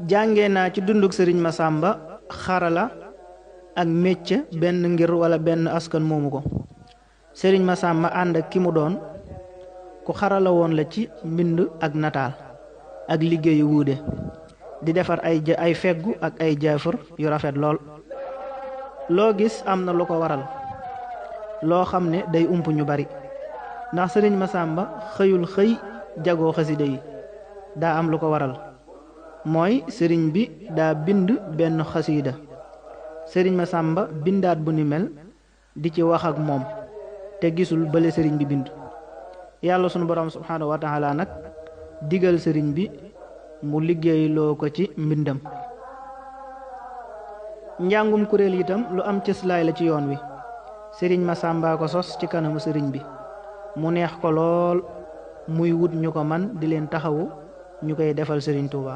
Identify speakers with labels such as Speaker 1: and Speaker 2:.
Speaker 1: jàngee naa ci dunduk sëriñ Masamba xarala ak métier benn ngir wala benn askan moomu ko. sëriñ Masamba ànd ak ki mu doon ku xarala woon la ci mbind ak nataal ak liggéeyu wuude di defar ay feggu ak ay jaafur yu rafet lool. loo gis am na lu ko waral loo xam ne day ump ñu bari ndax sëriñ Masamba xëyul xëy jagoo xasida yi daa am lu ko waral mooy sëriñ bi daa bind benn xasida sëriñ Masamba bindaat bu ni mel di ci wax ak moom te gisul bële sëriñ bi bind. yàlla sunu borom subhaanahu wa taala nag digal sëriñ bi mu liggéeyloo ko ci mbindam. njàngum kuréel itam lu am cëslaay la ci yoon wi. sëriñ Masamba ko sos ci kanamu sëriñ bi mu neex ko lool muy wut ñu ko man di leen taxawu ñu koy defal sëriñ Touba.